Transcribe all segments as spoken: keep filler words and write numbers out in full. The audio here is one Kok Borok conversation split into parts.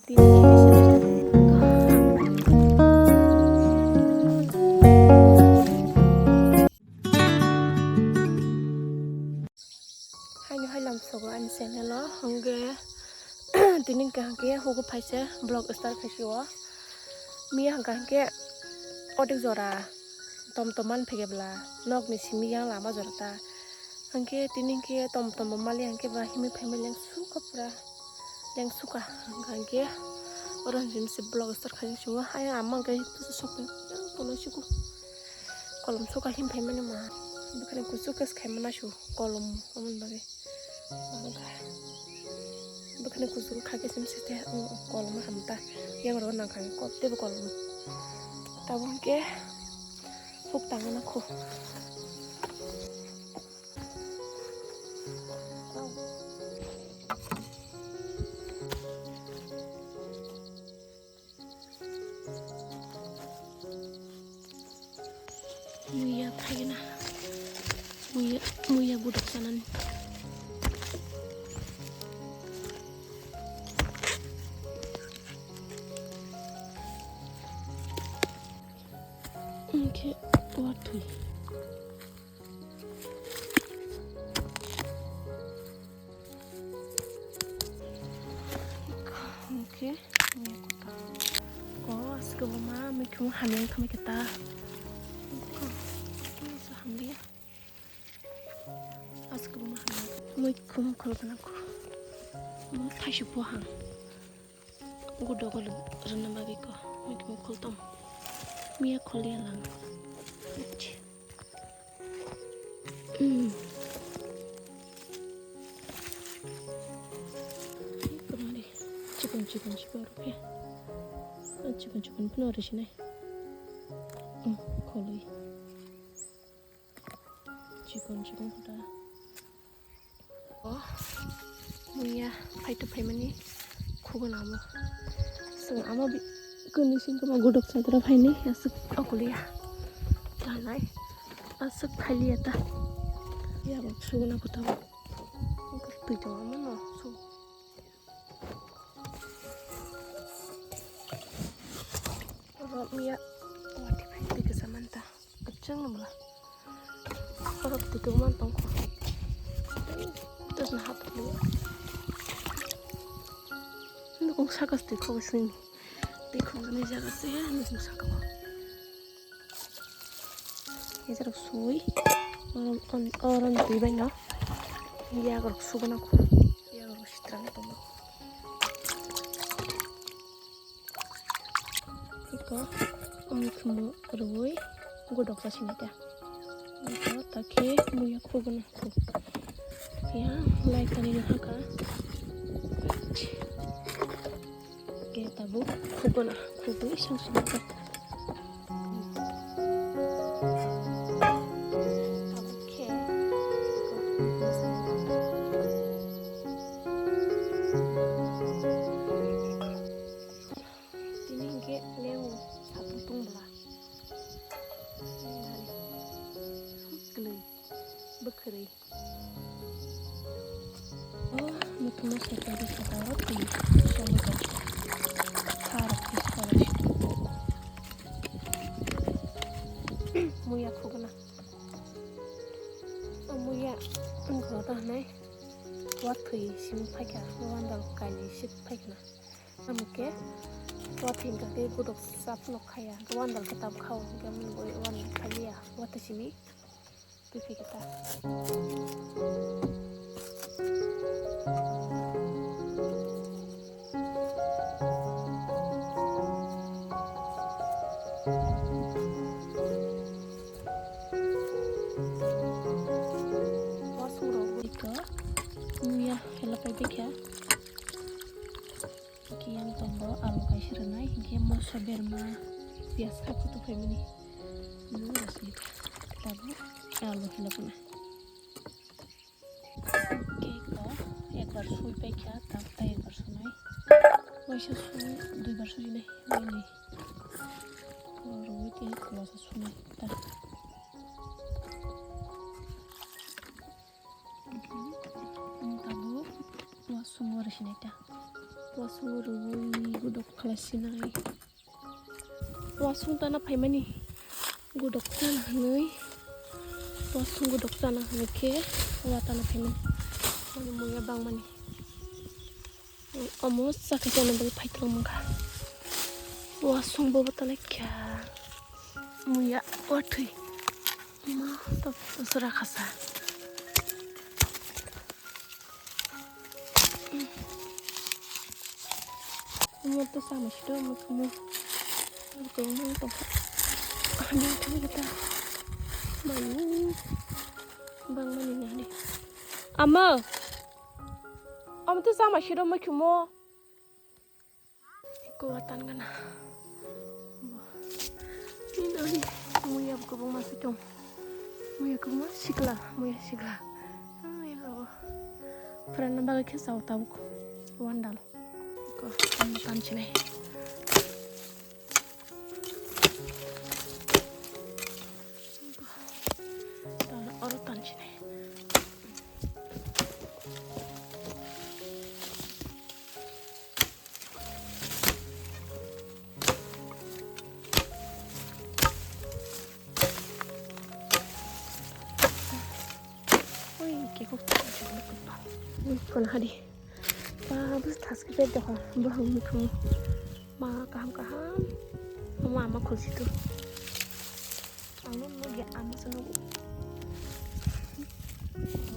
Tini khe se haino hai lamsogo ani channel o, hwnkhe tini hwnkhe hwnkhe hugo phaise vlog start khaisio. Miya hwnkha hwnkhe odek jora tom tom man phege bwla nokni simi yang lama jora ta. Hwnkhe tini hwnkhe tom tom bo mali hwnkhe ba himwi phaima lengsu kha pura. Lengsu kha hwnkhe oro hwnkhe se vlog start khaisio. Ayang ama hwnkhe pusu sokphaio, yang tono siko kolom sokha him phaimani ma. Bwkhani kuchuk khe se khaimani su kolom amoni bagwi. Bwkhani kuchuk kha khe sim site kolom hamta. Yang oro nang kha kop tebo kolom. Tabuk hwnkhe huk tangna khu. Muya phaina. Muya, muya gudok sanani. Hwnkhe watwi. Hwnkhe, ko aske bo ma mikhumu hamya wngkha mai khe ta. Ko, ko hamya. Aske bo ma hamya. Mikhumu khol kana ko. Mo thaisuk bo hang. Gudok rwna bagwi ko. Mikhumu khol tong. Miya khol ya lang. Chikon chikon chikon rupya. Chikon chikon phano risinai. Kholi. Chikon chikon khuta. O, muya phaito phaimani khuguna amo. Sing amo bi kuni sing kama gudok sadra phaini asuk okuliya. Tanai asuk phailiya ta. Ya bo suguna khuta. Twi tong amo no su. Oro miya wati phai twi kisa manta. Kwchwng no bwla. Oro twi tong man tong kho. Tos na hap ni. Nukung saka twi kho sini. Twi kho ni jaga se nukung saka. Yagrok sui, oron, oron twi bai no. Yagrok suguna kho. Yagrok sitrang tongma. Iko, omo khumu rwi, gudok sa sini ta. Iko, takhe muya khuguna kho. Ya, lai tani no haka. Ke tabuk khuguna khugwi song song kha. Tabuk khe tini hwnkhe lengo sapung tong bwla. Kwlwi bwkhwrwi. Oh, muthungma saka di saka oro twi songwi tong. Kharok twi saka oro. Muya khuguna. O muya wngkha ta hinai. Wathwi simi phaikha, wandal kainwi sik phaikha na. Amokhe wathwi hwnkha khe gudok sap nok khaya, wandal khe tam khao, hwnkhe amoni bagwi wandal khaliya, wathwi simi. Twi phi khe ta. Wasung rok bai khe muya hela pai bikha. Kiyang tongo alu kaisa rwnai, hinkhe moso berma piyaj khai kutu phaimani. Nung rw sini tabuk alu hinwi phano. Cake o ekbar sui paikha, tabuk tai ekbar sunai. Waisa sui, duibar sujinai, nini. Rwi tini khulasa sunai ta. Tabuk wasung o rw sinai ta. Wasung rwui godok khlai sinai. Wasung tana phaimani godok chana hwnwi. Wasung godok chana hwnwi khe wa tana phaimani. Mani muya bangmani. Omo chakhe chana bagwi phaitwlangmangkha. Wasung bobo tana kya. Muya wathwi. Ma to to sura khasa. Mo to sama sido mo mo. Ko mo to. Ani to kita. Mayu. Bang mani nani. Ama. Ama to sama sido mo kumo. Iko watan gana. Ini dori. Muya buku bung masih dong. Muya kuma sikla, muya sikla. Muya kabo. Pran nang bagwi khe chao tabuk. Wandal. Ko, ano tanchine. Tan, oro tanchine. Ui, kekok chakla chakla kutpa. Ui, kono hadi. Ba, bus thaske bed doha. Bo hang mukhung. Ma kaham kaham. Ma ama khulsi tu. Ang no nugi ama se nugu.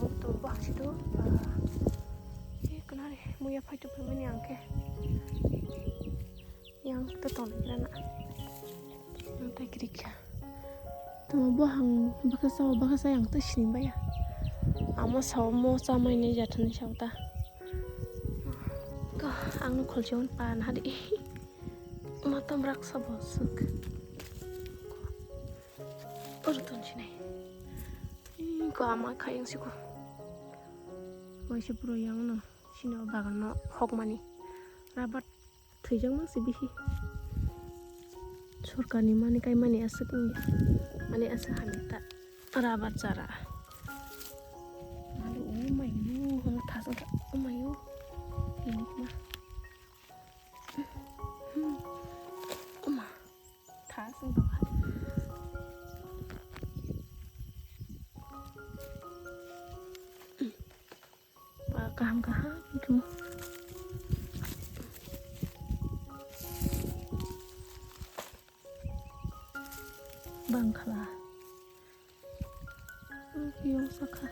Bo to bo hang si tu. Ba. Eh, kono hadi. Muya phai tu phai mani ang khe. Yang to tong kira na. Yang tai kiri kya. Tamo bo hang baksa o baksa yang to sini baya. Amo sao mo chamai ni jathani sao ta. Ko ang no khulchion pan hadi. Ma tam raksa bo suk. Oro ton sinai. Ko ama khayang siko. Waisa puro yang no sini o bagan no hokmani. Rabat Thwijak mang se bihi. Sorkarni mani kai mani aswk wngya. Mani aswk hamya ta. Rabar chara. Malu o mayu, hono thas wngkha. O mayu. Ini ma. O ma. Thas wngkha. Ba kaham kaham wngkhe mo. Bangkhala. Wngkhe yong sakha.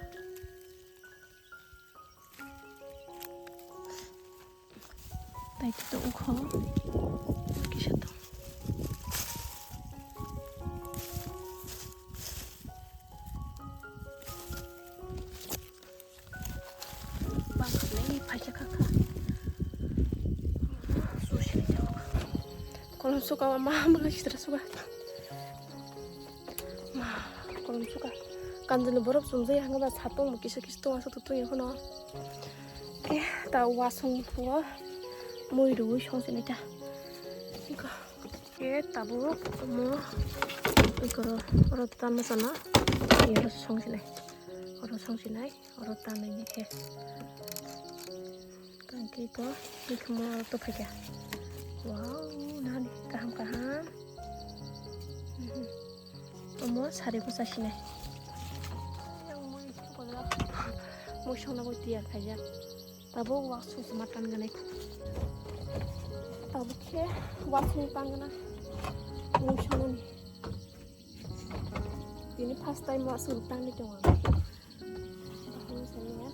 Tei to wngkho. Kisa to. Bangkha le phaisa kha kha. Susi le jao. Kolom suka ma ma sitra suka. Ma kolom suka. Kanjani borok sumjai hanga da satung kisa kisa tung asa tutung ya kono. Eh ta wasung wo mui rui song sini ta. Iko. Ke tabuk omo ikoro oro tan masana iyoro songsinai, oro songsinai, oro tanai ni khe. Kangke iko bikhumo oro tophaikha. Wow, nani kaham kaham. Mhm. Omo sari bwsa sinai. Mui songna bo tiyar khaijak. Tabuk waksung se ma tan ganai. Tabuk khe waksung tan gana. Mui songmani. Tini first time waksung tangni tongo. Waksung saniya.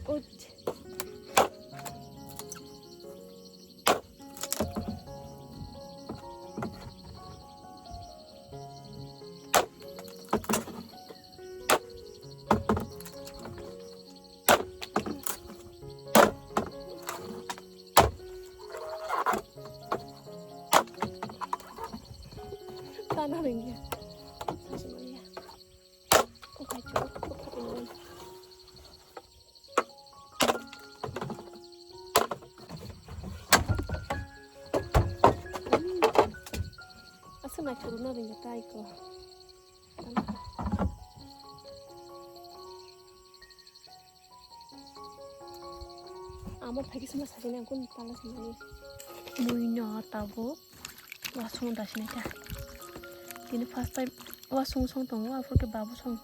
Ut. Tana ringya. Sasi manya. Okai chuk, okai chuk. Asa na churu na ringa tai ko. Amo phaikhe sima sakini ang kunu pala samani. Mui no tabuk wasung da sinai ta. Tini first time wasung song tongo, aphuru khe babu song.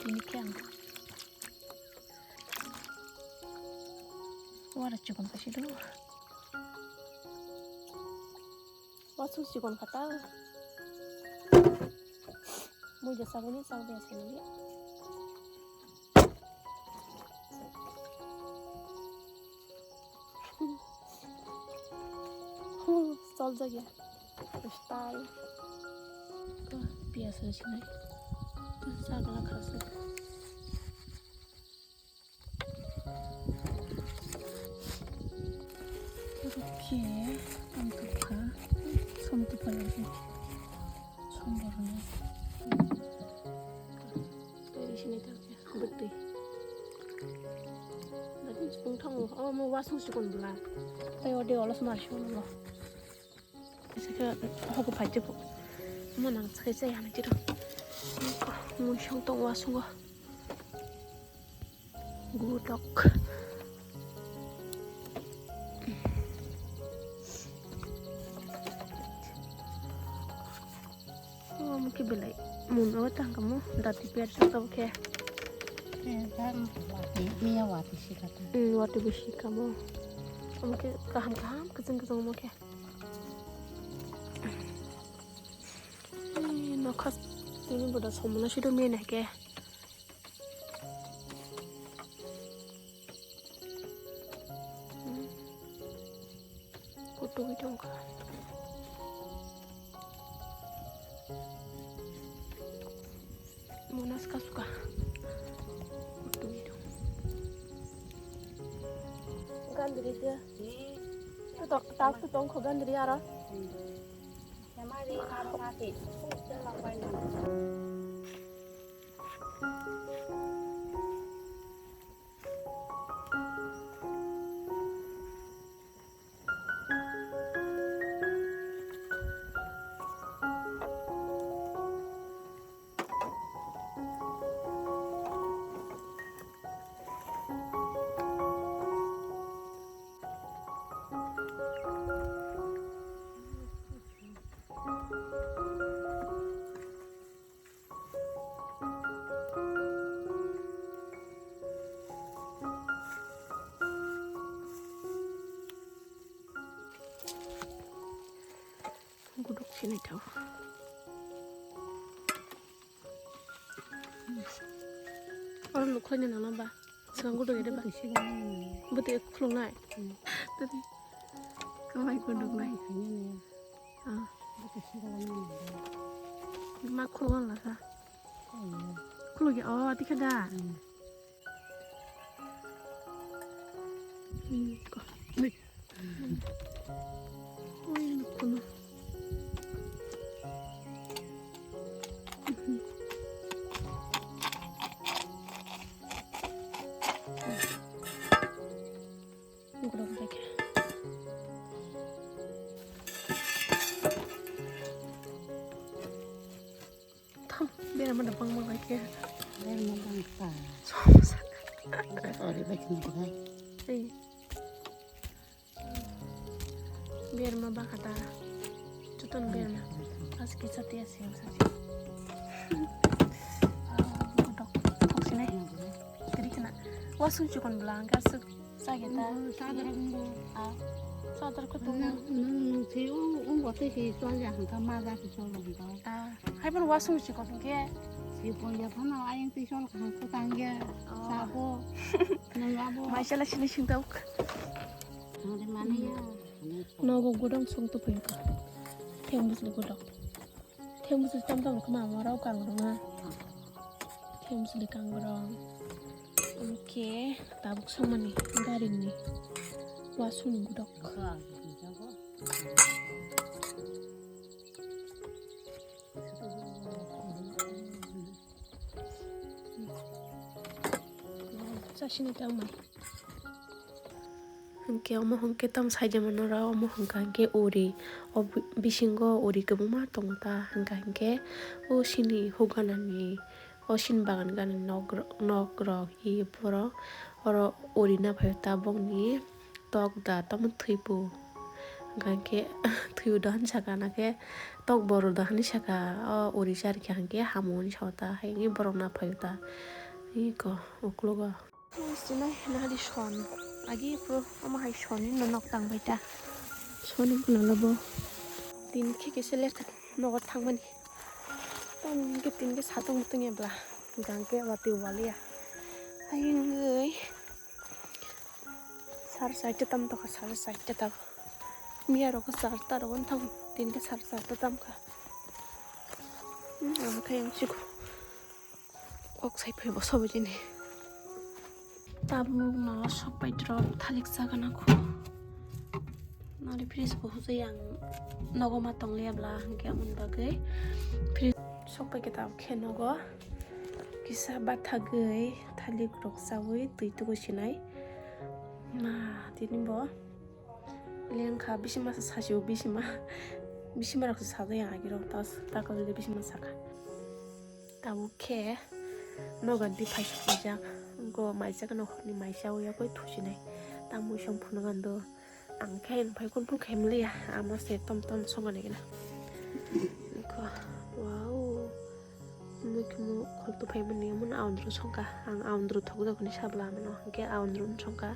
Tini khe ang wara chikon kaisa do. Wasung chikon kha ta. Mui da sabuni chang de asini. Hu, chol jagya. Style. Ka piyas rw sinai. Sagla khasuk. Rukhe ang tukha. Som tukha lagi. Som boroni. Tei sinai ta. Bwtwi. Dati chikung thango. O mo wasung chikon bwla. Tei ode olos mar chikon bwla. Saka hogo phai jebo. Mo nang sakai sai hana jiro. Mo song tong wasungo. Gudok. Omo khe belai muno tang kamo dati per sa tabo khe. Miya wati sikata. Hmm, wati bisi kamo. Omo khe kaham kaham kwchwng kwchwng omo khe. Nokha tini boda somona sido miya nai khe. Kutu bidung kha. Monas kasuka. Kutu bidung. Gandri dia. Tutok, tak tutong kho gandri aro. Kemari aro mati. Guduk sini tau. Orang lukhanya nana ba. Swkang guduk ede ba? Bwtwi sigang nang nang. Bwtwi khuluknai? Hmm. Tadi. Kwmai guduk nai? Kwmai khaina nai. Ah. Bwtwi sigang nang nang. Ma khuluk wng lasa? Oh, iya. Khuluk ya, oh, tikha da? Hmm. Hmm, ko. Ui. Ui, nukuna. Gurung bai khe. Thang, berama da bangma bai khe. Berama bang ta. Somsa. Ori bai khe nang khe. Ei. Berma bakha ta. Chuton berma. Pas kisa tiya siyang sa. Ah, dok. Thok sini. Kiri kena. Wasung chukon bela angka suk. Sagi ta. Sadar ko. Ah. Sadar ko to. Nang, nang, nang si, o, o, wate si, chol ya hangka, ma ja si, chol hangka. Ah. Hai pun wasung chukon ke. Si pon ya phano, ayang si, chol hangka tang ya. Oh. Sabo. Nang abo. Maisala sini sing tauk. Nogo gudang song tu pun ka. Theng bus gudang. Theng bus tam tam kama ma rau kang rong na. Theng bus di kang rong. Oke, tabuk song mani garing ni. Wasung gudang. Sasini tang mai. Hwnkhe omo hwnkhe tamo saijamano rw, omo hwnkha hwnkhe uri. O bi-, bisingo uri kwbangma tongo ta, hwnkha hwnkhe o sini huk ganani, o sini bagan ganani nok ro-, nok rok hi borok Oro uri na phaio ta bokni tok da tamo thwipo. Hwnkhe thwibo da hwn saka, nakhe tok boro da hwn saka, o uri charikhe hwnkhe hamo hwn sao ta, hai wngwi borok na phaio ta. Iko uklogo. Sinai nahali son. Agi pro ama hai sonni no nok tang bai ta. Sonni kuna labo. Tin khe kese le nogo thangmani. Tam ke tin ke satung mutung ya bla. Gang ke wati wali ya. Hai wngwi. Sar side tam to ka sar side ta. Miya rok sar ta rok thang tin ke sar side tam ka. Hmm, ang khe yang chiko. Kok sai phai bo sobo jini. Tabuk no sok pai drop thalik sagana kho. Nari fridge bo hujai ang nogo ma tong liya bla hwnkhe amoni bagwi. Fridge sok pai kitab khe nogo kisa bathagwi thalik rok chawi twi tugo sinai. Ma tini bo lengkha bisima sa sasio bisima. Bisima rok sa sajai ang agiro tas takal bisima saka. Tabuk khe nogo di phai sokjak, go maijak no horni maisa o yakoi thusinai. Tamo song phunukgo ang do. Ang khe phai kun phun khaimliya, amo se tom tom songani gina. Ko, wow. Mui khe mo khol tu phai mani mo aundro songka. Ang aundro thok da kuni sabla mano. Hwnkhe aundro songka.